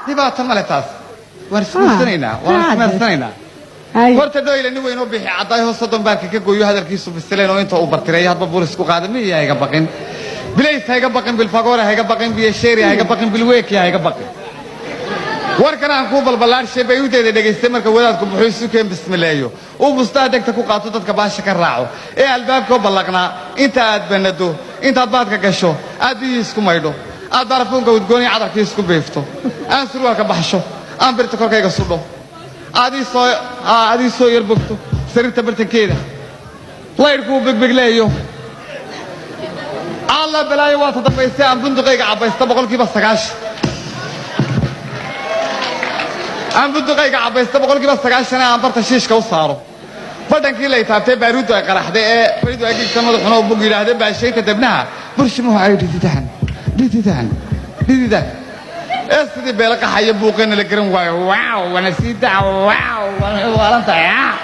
Dhibaato male taas, waan isguursanaynaa, waan ismeersanaynaa. Hay. Horta dhoyle nin weyn oo bixi caddaay hoos 30 baarka ka gooyo, hadalkiisu bisileen oo inta uu bartireeyo hadba buuris ku qaada. Miya ha iga baqin, bilays ha iga baqin, bilfagoore ha iga baqin, biyasheeri ha iga baqin, bilweeki ha iga baqin. Warkan aan kuu balballaarshay bay udeeda dhegaystay. Marka wadaadku muxuu isu keen bismileeyo, uu bustaha degta ku qaato, dadka baasha ka raaco ee albaabkoo ballaqnaa inta aad banado, intaad baadka gasho, aad biyihii isku maydho, aad barafuunka udgoon iyo cadarkii isku biifto, aan surwaalka baxsho, aan birta korkayga sudho, aad ii soo aad ii soo yar bogto sariirta bartankeeda, laydhku uu begbegleeyo, alla balaayo waa tadambaystay, aan bunduqayga cabbaysta 90%, aan bunduqayga cabbaysta 90%, aan barta shiishka u saaro, badhankii lay taabtay, baaruuddu ay qaraxday ee baridu ay gigta, madaxuna uu bug yidhaahdee, baashaynta debnaha burshimuhu ay dhididaan dhididaan dhididaan ee sidii beelo qaxaya buuqeena la garan waayo, waaw wana sii daa, waaw wana waalan tahay ah.